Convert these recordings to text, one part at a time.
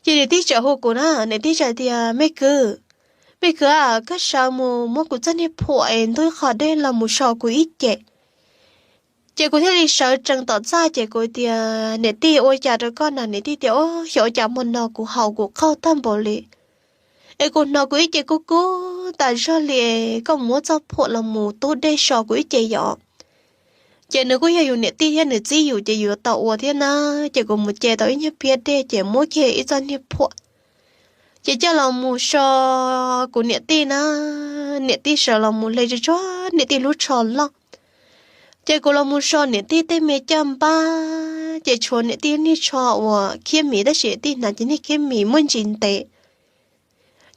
Ces niam tij txawm hu kuv na, niam tij txawm tias, Me kwv, me kwv, koj sawv mus muab kuv txoj niag phuam es ntub qhov dej los mus so kuv ib ce. Ces kuv thiaj li sawv tsees tom txaj ces kuv tias, Niam tij, ua cas rau koj na? Niam tij tias, Au, xyov ua cas hmo no kuv haus kuv qaug tag npaum li es kuv hnov kuv ib ce kub kub tas zog li, koj muab txoj phuam los mus tub dej so kuv ib ce yom. Ces nws kuj yog yus niam tij thiab, nws txib yus ces yus yuav tau ua thiab na. Ces kuv mus ce tau ib nyuag piab dej ces muab kiag ib txoj niag phuam ces coj los mus so kuv niam tij na. Niam tij sawv los mus hle tsuag tsuag niam tij lub tsho loj. Ces kuv los mus so niam tij tej me caj npab ces tshuav niam tij niag tsho uas khiab mis, tab sis niam tij hnav ces niag khiab mis muaj ntsis ntev.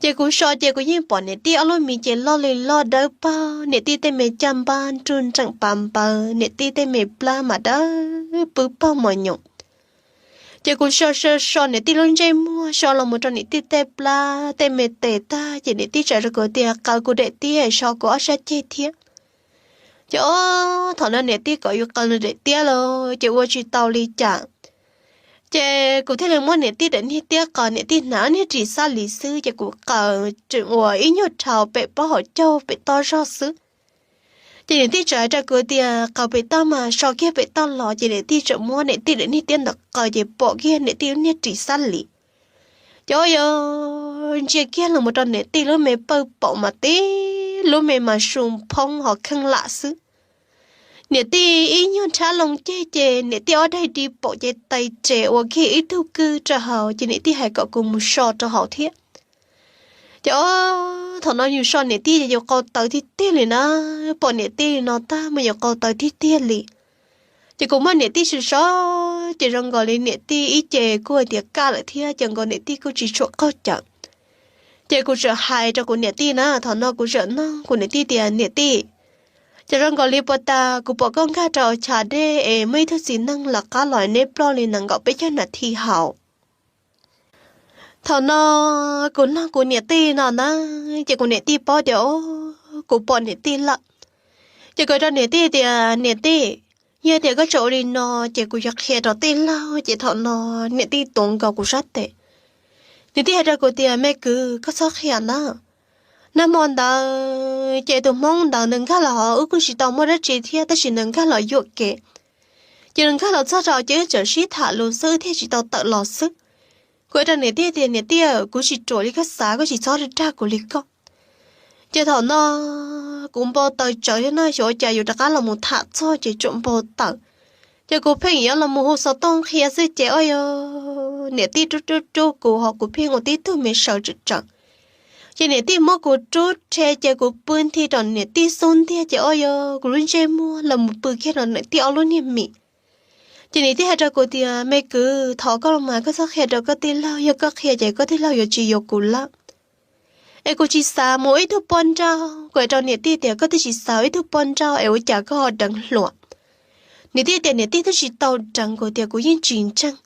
Ces kuv so ces kuv yeej pom niam tij ob lub mis ces loj li loj dawb paug, niam tij tej me caj npab nruj nreem pav npawv, niam tij tej me plab mas dawb pw pog mos nyoos. Ces kuv so so so niam tij lub ntsej muag, so los mus rau niam tij tej plab tej me tes tag ces niam tij txawm rau kuv tias, Qaws kuv daim tiab, so kuv ob sab ceg thiab. Ces ob thaum no niam tij kom yus qaws nws daim tiab lawm ces ua tsis tau li cas. Ces kuv thiaj li muab niam tij daim niag tiab qaws, niam tij hnav niag ris xab lis xwb ces kuv qaws ua ib nyuag dhau pem pob hauv caug pem toj zog xwb. Ces niam tij txawm hais rau kuv tias, Qaws pem toj mas, so kiag pem toj los. Ces niam tij txawm muab niam tij daim niag tiab ntawd qaws ces pom kiag niam tij lub niag ris xab lis. Ces ua yog ntsia kiag los mus rau niam tij lub me pawj paum mas tib lub me mas su phoob ho kheej lam xwb. Niam tij ib nyuag nrhab loo ceg ces niam tij ob daim di paum ces tais res ua kiag ib tug kwj rau hauv ces niam tij hais kom kuv mus so rau hauv thiab. Ces ob thaum no yus so niam tij ces yus qau tawv tiag tiag li na, pom niam tij li no tag mas yus qau tawv tiag tiag li. Ces kuv muab niam tij so so, ces zoo nkaus li niam tij ib ce kuj hais tias kaj lawm thiab, ces nkaus niam tij kuj tsis tshua qaug cawv. Ces kuv txawm hais rau kuv niam tij na, thaum no kuv txawm nug kuv niam tij tias, Niam tij, ces zoo nkaus li puag ta kuv pom koj nkag rau chav dej es muaj ib tug txiv neej lawv qab los neb ploj li nees nkaum peb caug nas thi hauv. Thaum no kuv nug kuv niam tij no na, ces kuv niam tij paub tias kuv pom niam tij lawm. Ces kuv rau niam tij tias, Niam tij, yog tias koj tseem ua li no ces kuv yuav qhia rau tij laug. Ces thaum no niam tij tuav nkaus kuv sab tes, niam tij hais rau kuv tias, Me kwv, koj txhob qhia na. Nag hmo ntawd ces tus hmoob ntawd nws nkag los hauv, wb kuj tsis tau muaj dab tsi thiab, tab sis nws nkag los yuam kev. Ces nws nkag los txog rau ces wb txawm sib tham lus xwb thiaj tsis tau tawm los xwb. Kuv rau niam tij tias, Niam tij, kuv tsis ruam li koj xav, koj tsis txhob dag kuv li koj. Ces thaum no kuv npau taws tsawv thiab no, xyov ua cas yus rov qab los mus tham txog ces tsuas npau taws. Ces kuv pheej yuav los mus hu xov tooj qhia xwb ces ua yog niam tij rub rub rub kuv ho kuv pheej ua tib tug me sawv tsawv tsawv. Ces niam tij muab kuv rub rhe ces kuv pw nthi rau niam tij xub ntiag ces ua yog kuv lub ntsej muag los mus pw kiag rau niam tij ob lub niag mis. Ces niam tij hais rau kuv tias, Me kwv, thov koj los mas koj txhob qhia rau koj tij laug, yog koj qhia ces koj tij laug yuav tsis yuav kuv lawm. Es kuv tsis xav mus ib tug poj nrauj. Kuv hais rau niam tij tias, Koj twb tsis xav ib tug poj nrauj es ua cas koj ho deev hluas? Niam tij tias niam tij twb tsis tau deev, kuv tias kuv yeej tsis ntseeg.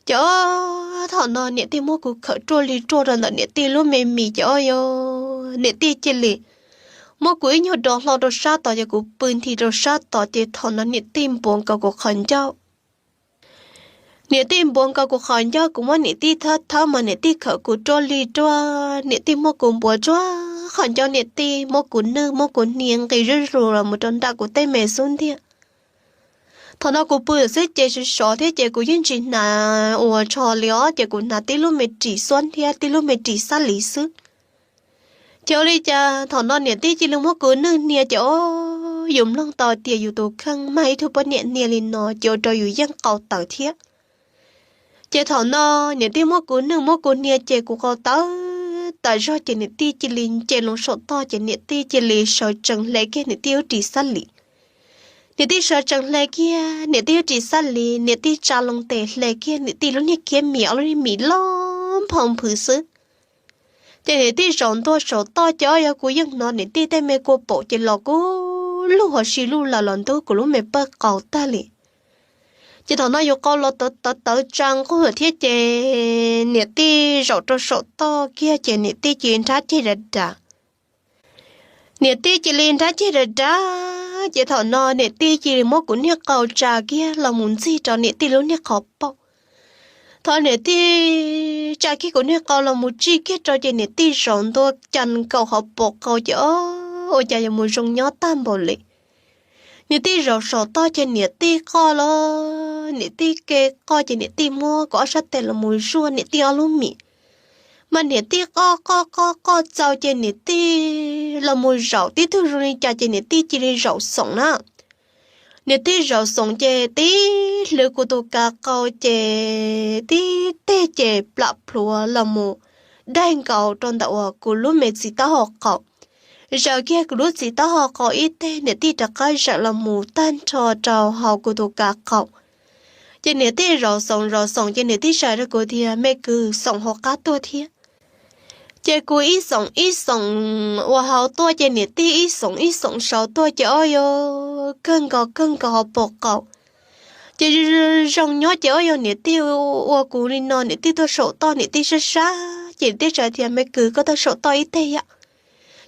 Ces ob thaum no niam tij muab kuv khawm ruaj li ruaj rau ntawm niam tij lub me mis ces ua yog niam tij cia li muab kuv ib nyuag do hlo rau sab tod ces kuv pw nthi rau sab tod ces thaum no niam tij npuav nkaus kuv qhov ncauj. Niam tij npuav nkaus kuv qhov ncauj, kuv muab niam tij thawb thawb mas niam tij khawm kuv ruaj li ruaj, niam tij muab kuv npuav tsuag qhov ncauj, niam tij muab kuv nwj muab kuv hnia nqis zuj zus los mus rau nram kuv tej me xub ntiag. Thaum no kuv pw xwb ces sov sov thiab ces kuv yeej tsis hnav ua tsho li os, ces kuv hnav tib lub me ris xuab ntiag tib lub me ris xab lis xwb. Ces ua li cas thaum no niam tij cia li muab kuv nwj hnia ces o, yus mloog tau tias yus tus kheej mag ib tug poj niam hnia li no ces ua rau yus yeej qau tawv thiab. Ces thaum no niam tij muab kuv nwj muab kuv hnia ces kuv qau tawv tas zog ces niam tij cia li nce loo saum toj ces niam tij cia li sawv tsees hle kiag niam tij lub ris xab lis. Niam tij sawv tsees hle kiag niam tij lub ris xab lis, niam tij tsa loo tes hle kiag niam tij lub niag kiab mis, ob lub niag mis loj nphau nphwv xwb. Ces niam tij zaum ntua saum toj ces o yog kuv yeej hnov niam tij tej me kua paum ces los kuv lub hauv si lub lawm los ntub kuv lub me pawj qau tag li. Ces thaum no yus qau los tawv tawv tsa nquag thiab ces niam tij zaum rau saum toj kiag ces niam tij cia li nrhab ceg dav dav. Niam tij cia li nrhab ceg dav dav ces thaum no niam tij cia li muab kuv niag qau tsa kiag los mus ntxig rau niam tij lub niag qhov paum. Thaum niam tij tsa kiag kuv niag qau los mus tsij kiag rau ces niam tij zaum ntua cas nkaus hauv paus qau ces o, ua cas yuav mus zoo nyob tag npaum li. Niam tij zaum saum toj ces niam tij qoj los, niam tij ke qoj ces niam tij muab kuv ob sab tes los mus zuaj niam tij ob lub mis. Mas niam tij qoj qoj qoj qoj txaus ces niam tij los mus zaum tib tug zoo li cas ces niam tij cia li zaum xoom na. Niam tij zaum xoom ces tib hlwv kuv tus kav qau ces tib teg ces plam plhuav los mus daig nkaus rau ntawm uas kuv lub me txiv taub hau qau. Zaws kiag kuv lub txiv taub hau qau ib teg, niam tij rov qab zaum los mus tag nrho rau hauv kuv tus kav qau. Ces niam tij zaum xoom zaum xoom ces niam tij hais rau kuv tias, me kwv, xoom hauv qab tuaj thiab. Ces kuv ib xoom ib xoom ua hauv tuaj ces niam tij ib xoom ib xoom saud tuaj ces o, yog kawg nkaus kawg nkaus hauv paus qau. Ces zoo nyob ces o, yog niam tij ua kuv li no, niam tij tuaj saum toj, niam tij sab sab ces niam tij hais tias, me kwv, koj tuaj saum toj ib teg yom.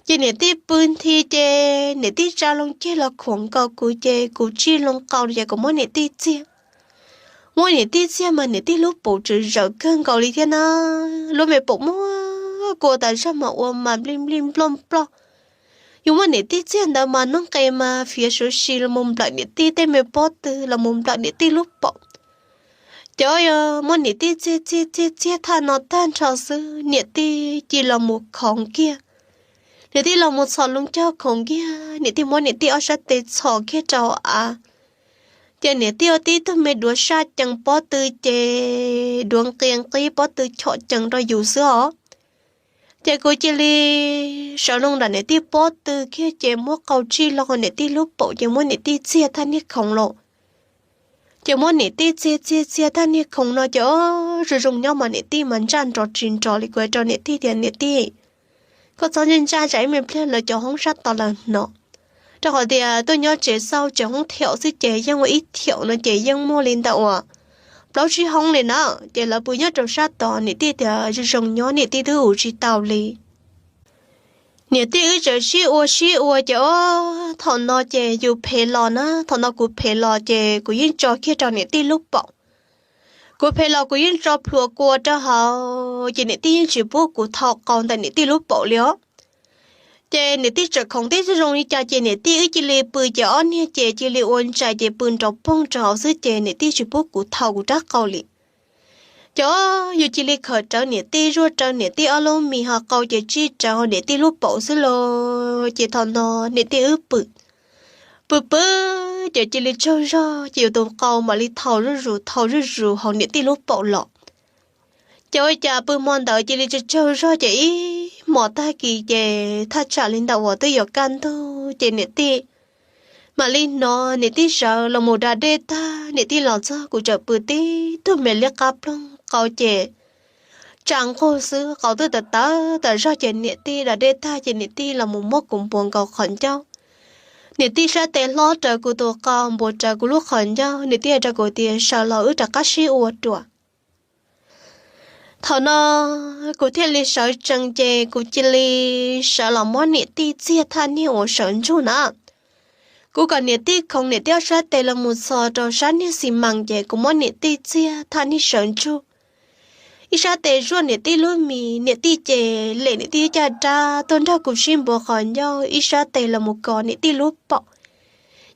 Ces niam tij pw nthi ces niam tij tsa loo ceg los khuam nkaus kuv ces kuv tsij loo qau ces kuv muab niam tij txiag. Muab niam tij txiag mas niam tij lub paum tseem zawm kawg nkaus li thiab na. Lub me paum muab kua tas zog mas ua mas nplij nplij nploj nploj. Yus muab niam tij txiag ntawd mas noob qes mas fiav suav si los mus nplawm niam tij tej me pob tw los mus nplawm niam tij lub paum. Ces yog muab niam tij txiag txiag txiag txiag thaj no tag nrho xwb niam tij cia los mus khoov kiag. Niam tij los mus txhos loo caug khoov kiag, niam tij muab niam tij ob sab tes txhos kiag rau av. Ces niam tij ua tib tug me duav saj cees pob tw ces duav nqia nqib pob tw chom cees rau yus xwb os. Ces kuv cia li sawv loo nram niam tij pob tw kiag ces muab qau tsij los niam tij lub paum ces muab niam tij txiag thaj niag khoov los. Ces muab niam tij txiag txiag txiag thaj niag khoov no ces o, zoo zoo nyob mas niam tij mas ntsaj nrov tsis nrov li. Kuv hais rau niam tij tias, niam tij, koj txhob ntsaj ntsaj tsam ib me pliag lawv cov hoob sab tod lawv hnov. Rau qhov tias tuaj nyob tsev xauj tsev hoob thiaum xwb ces yeej ua ib thiaum no ces yeej muaj li ntawm uas plaub tsib hoob li na. Ces lawv pw nyob rau sab tod, niam tij tias zoo zoo nyob niam tij twb ua tsis tau li. Niam tij wb tseem sib ua sib ua ces o, thaum no ces yus phem los na, thaum no kuv phem los ces kuv yeej tso kiag rau niam tij lub paum. Kuv phem los kuv yeej tso plhuav kua rau hauv ces niam tij yeej tsis pub kuv thau qau ntawm niam tij lub paum li os. Ces niam tij tseem khoov tib zoo li cas ces niam tij wb cia li pw ces ob niag ces cia li ua ntsais ces pw nrov poog rau hauv xwb ces niam tij tsis pub kuv thau kuv rab qau li. Ces yus cia li khawm rawv niam tij, zuaj rawv niam tij ob lub mis ho qau ces tsij rawv hauv niam tij lub paum xwb los. Ces thaum no niam tij wb pw, pw pw ces cia li tsaug zog ces yus tus qau mam li thau zuj zus thau zuj zus hauv niam tij lub paum los. Ces ua cas pw hmo ntawd cia li tsaug tsaug zog ces ib hmos tag kis ces thaj tsam li ntawm uas twb yuav kaj ntug ces niam tij mam li hnov niam tij sawv los mus da dej tag, niam tij los txog kuv tseem pw tib tug me liab qab ploog qau ces tsa nqug xwb, qau twb tawv tawv tawm zog ces niam tij da dej tag ces niam tij los mus muab kuv npuav nkaus qhov ncauj. Niam tij sab tes hlob rawv kuv tus qau npuav rawv kuv lub qhov ncauj, niam tij hais rau kuv tias sawv los wb rov qab sib ua dua. Thaum no kuv thiaj li sawv tsees ces kuv cia li sawv los muab niam tij txiag thaj niag uas sawv ntsug na. Kuv kom niam tij khoov niam tij ob sab tes los mus txog rau sab niag xis mas ces kuv muab niam tij txiag thaj niag sawv ntsug. Ib sab tes zuaj niam tij lub mis, niam tij ces lem niam tij caj dab tuaj nrog kuv sib npuav qhov ncauj, ib sab tes los mus kov niam tij lub paum.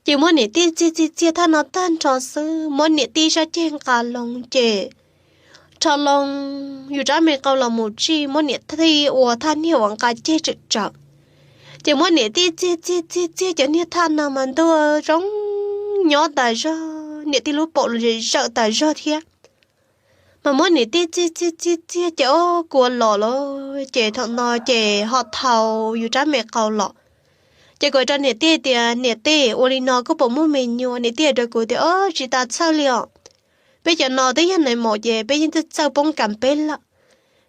Ces muab niam tij txiag txiag txiag thaj no tag nrho xwb, muab niam tij sab ceg nqa loo ces rho loo yus rab me qau los mus tsij, muab niam tij ua thaj niag uas nqa ceg tsawm tsawm. Ces muab niam tij txiag txiag txiag txiag cov niag thaj no mas ntuj zoo nyob tas zog, niam tij lub paum los zawm tas zog thiab. Mas muab niam tij txiag txiag txiag txiag ces o, kua los lawm ces thaum no ces ho thau yus rab me qau los. Ces kuv rau niam tij tias niam tij, ua li no koj puas muaj me nyuam? Niam tij rau kuv tias o, tsis tas txhawj li os. Peb cov no twb yog nais maum ces peb yeej txawj txawj poob kas peb lawm.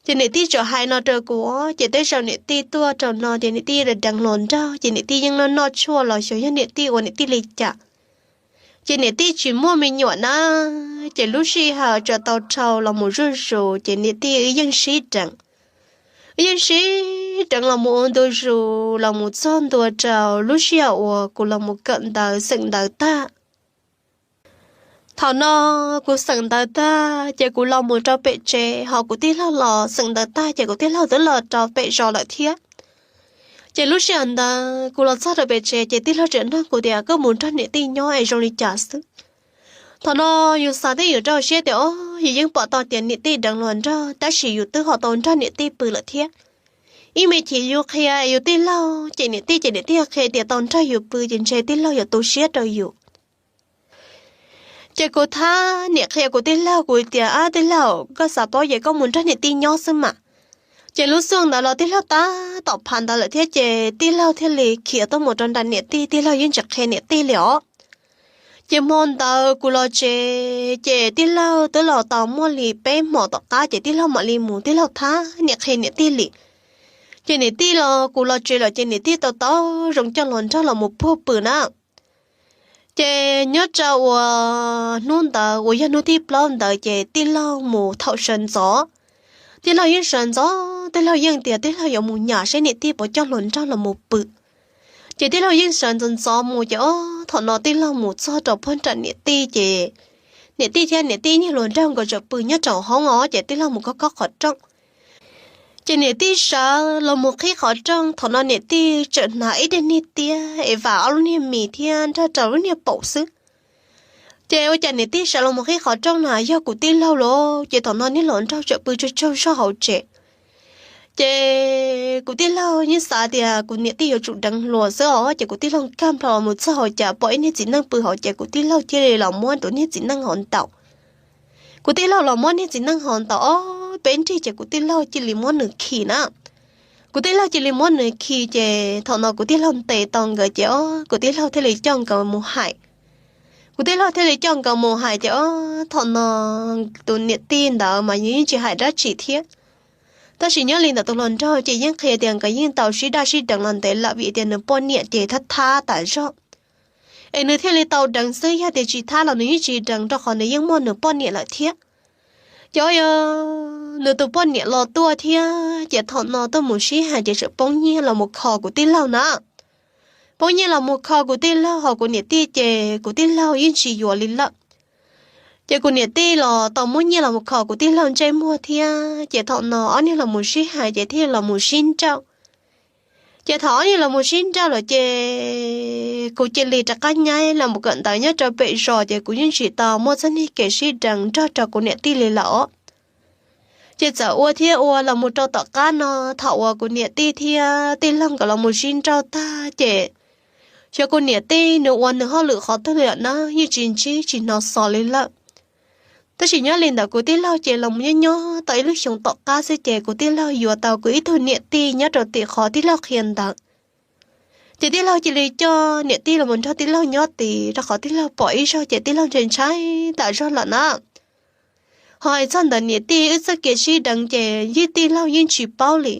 Ces niam tij txawm hais no rau kuv, ces tej zaum niam tij tuaj rau no ces niam tij deev hluas nraug ces niam tij yeej noj noj tshuaj los xyov yog niam tij ua niam tij li cas. Ces niam tij tsis muaj me nyuam na, ces lub sij hawm tso tau dhau los mus zuj zus ces niam tij wb yeej sib deev. Wb yeej sib deev los mus ua ntu zus los mus txog ntua rau lub sij hawm uas kuv los mus kawm ntawv xeem ntawv tag. Thaum no kuv xeem ntawv tag ces kuv los mus rau pem tsev, ho kuv tij laug los xeem ntawv tag ces kuv tij laug twb los rau pem zos lawm thiab. Ces lub sij hawm ntawd kuv los txog rau pem tsev ces tij laug tseem nug kuv tias, koj mus nrog niam tij nyob es zoo li cas xwb? Thaum no yus xav thiab yus rau siab tias, o, yus yeej pom tau tias niam tij deev hluas nraug tab sis yus twb ho tau nrog niam tij pw lawm thiab. Ib me chim yus qhia yus tij laug ces niam tij ces niam tij qhia tias tau nrog yus pw ces ntshe tij laug yuav tu siab rau yus. Ces kuv thab niam qhia kuv tij laug, kuv tias, ab tij laug, koj xav paub ces koj mus nrog niam tij nyob xwb mas. Ces lub xub ntawd los tij laug tab tom phav ntawd lawm thiab ces tij laug thiaj li khiav tuaj mus rau nram niam tij, tij laug yeej tsis qhia niam tij li os. Ces hmo ntawd kuv los tsev ces tij laug twb los tau muaj li peb hmos tom qab ces tij laug mam li mus, tij laug thab niam qhia niam tij li. Ces niam tij los kuv los tsev lawm ces niam tij tau tau zoo coj hluas nraug los mus puag pw na. Ces nyob rau uas hnub ntawd uas yog hnub thib plaub ntawd ces tij laug mus thaum sawv ntxov. Tij laug yeej sawv ntxov, tij laug yeej tias tij laug yuav mus nyam saib niam tij puas coj hluas nraug los mus pw. Ces tij laug yeej sawv ntxov ntxov mus ces ob thaum no tij laug mus txog rau puag nram niam tij ces niam tij thiab niam tij niag hluas nraug nkawd tseem pw nyob rau hoob os ces tij laug mus khob khob qhov rooj. Ces niam tij sawv los mus qhib qhov rooj, thaum no niam tij tseem hnav ib daim niag tiab es vam ob lub niag mis thiab nrog rau lub niag paum xwb. Ces ua cas niam tij sawv los mus qhib qhov rooj na yog kuv tij laug los, ces thaum no niag hluas nraug tseem pw tsaug tsaug zog hauv tsev. Ces kuv tij laug yeej xav tias kuv niam tij yuav tsum deev hluas xwb os, ces kuv tij laug nkag nplo los mus txog hauv cas pom ib niag txiv neej pw hauv ces kuv tij laug cia li los muab tus niag txiv neej hauv ntaus. Kuv tij laug los muab niag txiv neej hauv ntaus ob peb nrig ces kuv tij laug cia li muab nws khi na. Kuv tij laug cia li muab nws khi ces thaum no kuv tij laug ntes tau nkawd ces ob kuv tij laug thiaj li coj nkawd mus hais. Kuv tij laug thiaj li coj nkawd mus hais ces ob thaum no tus niam tij ntawd mas yeej tsis hais dab tsi thiab. Tab sis nyob li ntawm tus hluas nraug ces yeej qhia tias nkawd yeej tau sib daj sib deev los ntev lawm vim tias nws poj niam ces thab thab tas zog. Es nws thiaj li tau deev xwb, yog tias tsis thab los nws yeej tsis deev rau qhov nws yeej muaj nws poj niam lawm thiab. Ces yog nws tus poj niam los tuaj thiab ces thaum no tuaj mus sib hais ces tseem poob nyiaj los mus kho kuv tij laug na. Poob nyiaj los mus kho kuv tij laug hos kuv niam tij ces kuv tij laug yeej tsis yuav li lawm. Ces kuv niam tij los tau muab nyiaj los mus kho kuv tij laug ntsej muag thiab ces thaum no ob niag los mus sib hais ces thiaj los mus sib nrauj. Ces thaum ob niag los mus sib nrauj lawm ces kuv cia li rov qab nyaib los mus kawm ntawv nyob rau pem zos ces kuv yeej tsis tau muaj txoj niag kev sib deev nrog rau kuv niam tij li lawm os. Ces txawm ua thiab ua los mus rau tom qab no, thaum uas kuv niam tij thiab tij laug nkawd los mus sib nrauj tag ces xyov kuv niam tij nws ua nws hauj lwm qhov twg li lawm na, yeej tsis ntsib tsis hnov xov li lawm. Tab sis nyob li ntawd kuv tij laug ces los mus nyob nyob tau ib lub xyoo tom qab xwb ces kuv tij laug yuav tau kuv ib tug niam tij nyob rau tim qhov tij laug qhia ntawv. Ces tij laug cia li coj niam tij los mus nrog tij laug nyob tid rau qhov tij laug pom ib zaug ces tij laug ntshai ntshai tas zog lawm na. Ho hais txog ntawm niam tij wb txoj kev sib deev ces yeej tij laug yeej tsis paub li,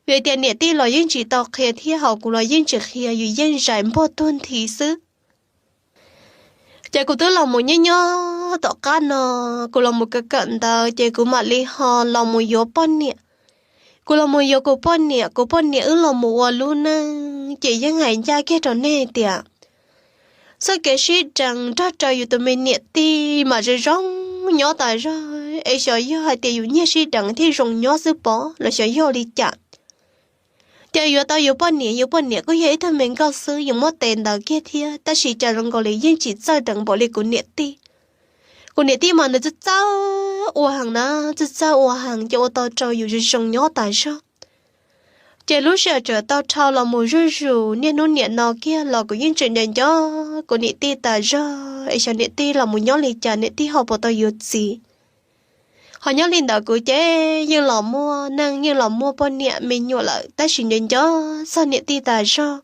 vim tias niam tij los yeej tsis tau qhia thiab ho kuv los yeej tsis qhia, yus yeej zais npuag tuag nthi xwb. Ces kuv twb los mus nyob nyob tom qab no, kuv los mus kawm kawm ntawv ces kuv mam li ho los mus yuav poj niam. Kuv los mus yuav kuv poj niam, kuv poj niam wb los mus ua lub neej ces yeej hais ncaj kiag rau nej tias txoj kev sib deev nrog rau yus tus me niam tij mas zoo zoo nyob tas zog, es xyov yog hais tias yus nyiag sib deev thiaj zoo nyob xwb pob los xyov yog li cas. Ces yuav tau yus poj niam, yus poj niam kuj yog ib tug me nkauj xwb, yus muab tes ntawd kiag thiab, tab sis cas zoo nkaus li yeej tsis txawj deev npaum li kuv niam tij. Kuv niam tij mas nws txawj txawj ua heev na, txawj txawj ua heev ces ua tau rau yus zoo zoo nyob tas zog. Ces lub sij hawm txawm tau dhau los mus zuj zus niaj hnub niam no kiag los kuv yeej tseem nco nco kuv niam tij tas zog, es xyov niam tij los mus nyob li cas, niam tij ho puas tau yuav txiv. Ho nyob li ntawd kuv ces yeej los muaj neej yeej los muaj poj niam me nyuam lawm, tab sis nco nco txog niam tij tas zog.